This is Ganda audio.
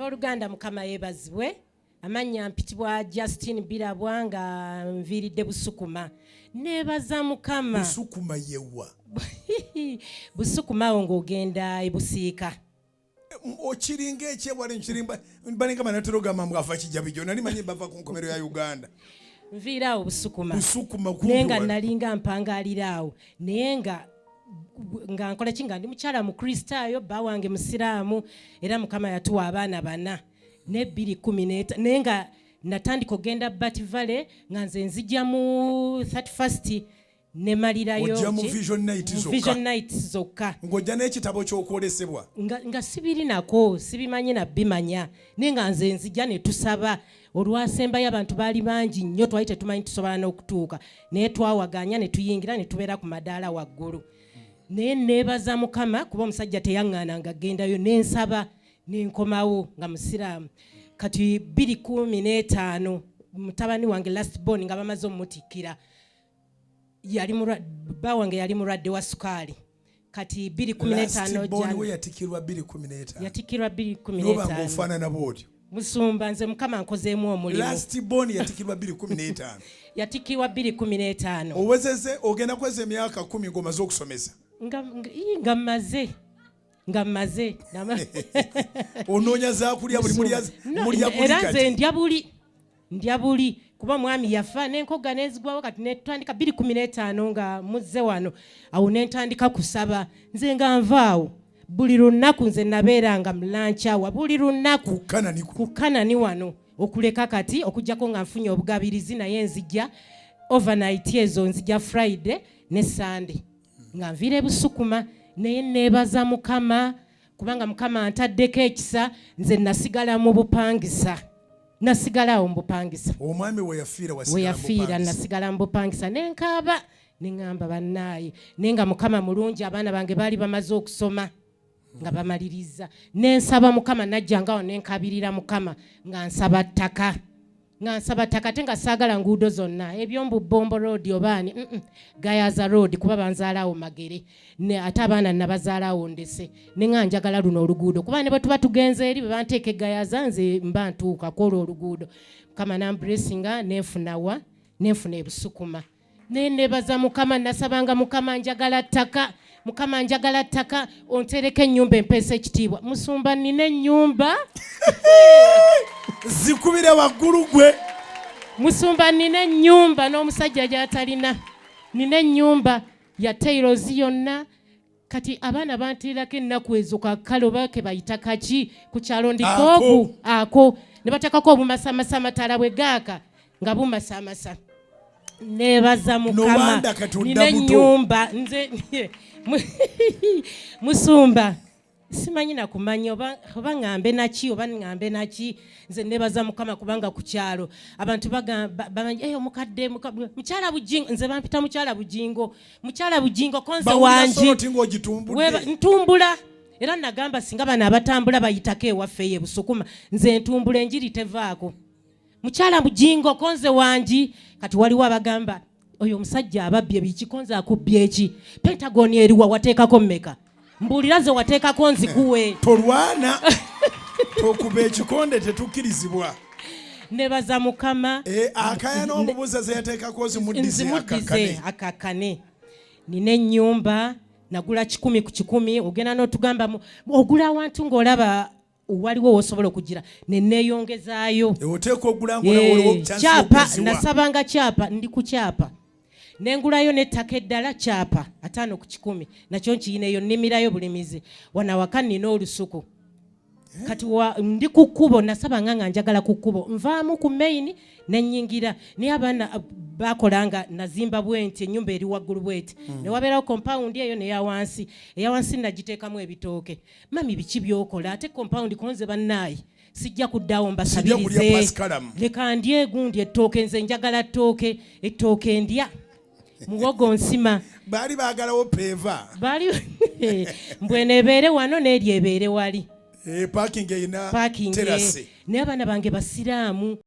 Abooluganda, Mukama yeebazibwe. Amannya mpitibwa Justin Birabwa, nga nviiridde Busukuma. Neebaza Mukama. Busukuma yewa? Busukuma awo ng'ogenda ebusiika. Okiringa ekyewale nkirimba balinga banatera ogamba mbu ava Kijabijo, nali manyi bava ku nkomero ya Uganda. Nviira awo Busukuma. Busukuma kumpi Naye nga wano. Nalinga mpangaalira awo, naye nga nkola ki, nga ndi mukyala Mukristaayo, bba wange Musiraamu, era Mukama yatuwa abaana bana ne 215. Naye nga natandika okugenda Bat Valley, nga nze nzija mu 31st nemalirayo. Ojja mu ki? Vision Night Mu zokka. Vision Night zokka. Ng'ojja n'ekitabo ky'okwolesebwa. Nga sibirinako, sibimanyi nabimanya, naye nga nze nzija ne tusaba. Olwasembayo abantu baali bangi nnyo, twali tetumanyi tusobola n'okutuuka, naye twawaganya ne tuyingira ne tubeera ku madaala waggulu. Naye neebaza Mukama kuba omusajja teyaŋŋaana nga ggendayo nensaba nenkomawo nga Musiraamu. Kati 215 mutabani wange last born nga bamaze omutikkira, bba wange yali mulwadde wa sukaali. Kati 215 Last born we yatikirwa 215? Yatikkirwa Noba 215. Ng'ofaanana bw'otyo. Musumba, nze Mukama nkozeemu omulimu. Last born yatikirwa 215? Yatikkirwa 215. Owezeze, ogenda kweza emyaka 10 ng'omaze okusomesa. Nga mmaze. Onoonya zakulya buli mulya. No, Mulya buli era nze kati. Ndya buli kuba mwami yafa n'enkoga nenzigwawo. Kati netandika 215 nga muzze wano awo, nentandika kusaba. Nze nga nvaawo buli lunaku, nze nabeeranga mu lunch hour buli lunaku. Ku Kanani kuno? Ku Kanani wano, okuleka kati okugjako nga nfunye obugabirizi, naye nzijja overnight ezo, nzija Friday ne Sunday nga nviira Ebusukuma. Naye neebaza Mukama kubanga Mukama ntaddeko ekisa. Nze nasigala mu bupangisa, nasigala awo mu bupangisa. Omwami we yafiira We wasigala mu yafiira bupangisa. Nasigala mu bupangisa, nenkaaba, neŋŋamba bannaaye, naye nga Mukama mulungi. Abaana bange baali bamaze okusoma nga bamaliriza, nensaba Mukama. Najjanga awo nenkabirira Mukama nga nsaba ttaka, nga nsaba ttaka, ate nga saagala nguudo zonna ebyombu Bombo Road obaani, Gayaza Road, kuba banzaala awo Magere. Ne ate abaana nabazaala awo ndese, neŋa njagala luno oluguudo, kuba ne bwe tuba tugenze eri bwe banteeka egayaza, nze mba ntuuka kwolwo oluguudo. Mukama namblessinga, nenfunawa, nenfuna Ebusukuma. Naye nebaza Mukama. Nasabanga Mukama, njagala ttaka, Mukama, njagala ttaka, ontereko ennyumba empeesa ekitiibwa. Musumba, nina ennyumba. Zikubire waggulu gwe. Musumba, nina ennyumba n'omusajja gy'atalina. Nina ennyumba ya tiles yonna. Kati abaana bantiirako ennaku ezo kakale oba ke bayita kaki ku kyalo ndikoogu ako, ne bateekako obumasamasa, amataala bwe gaaka nga bumasamasa. Nebaza Mukama. Nowanda kati odda Nina buto. ennyumba nze. Musumba, simanyi nakumanya oba ŋŋambe naki, oba ŋŋambe naki. Nze nebaza Mukama kubanga ku kyalo abantu bamanyi, "Eh, omukadde mukyala Bujingo." Nze bampita mukyala Bujingo, mukyala Bujingo konze Bawulira wangi. Soroti ng'ogitumbudde. Ntumbula, era nagamba singa bano abatambula bayitako ewaffe eyo Busukuma, nze ntumbula enjiri tevaako. Mukyala Bujingo konze wangi. Kati waliwo abagamba oyo omusajja ababbye biki, konze akubbye eki? Pentagon eriwa? Wateekako mmeka? Mbuulira ze wateekako nzikuwe. Tolwana, tokuba ekikonde, tetukkirizibwa. Nebaza Mukama. Eh, akaya n'omubuuza ze yateekako zimuddize. Nzimuddize. Akakkane. Akakkane. Nina ennyumba, nagula 100 ku 100. Ogenda n'otugamba ogula awantu ng'olaba waliwo wosobola okugira, neneeyongezaayo. Oteeka ogula. Kyapa nasabanga kyapa, ndi ku kyapa, nengulayo n'ettaka eddala, kyapa 50 ku 100, nakyo nkiyineeyo, nnimirayo bulimizi. Wano awaka nnina olusuku. Kati ndi ku kkubo, nasabanga nga njagala ku kkubo, nvaamu ku main nenyingira. Naye abaana bakola nga nazimba bwenti, ennyumba eri waggulu bweti, ne wabeerawo compound eyo neya wansi. Eya wansi nagiteekamu ebitooke. Mami, biki byokola ate compound? Konze bannaayi, sijja kuddawo Sijja kulya mbasabirize. Pascalamu. Leka ndye egundi ettooke, nze njagala ttooke, ettooke ndya, muwogo nsima. Baali baagalawo peva. Baali mbweno ebeere wano n'eri ebeere wali. Parking erina Parking. Terrace. Naye abaana bange basiraamu.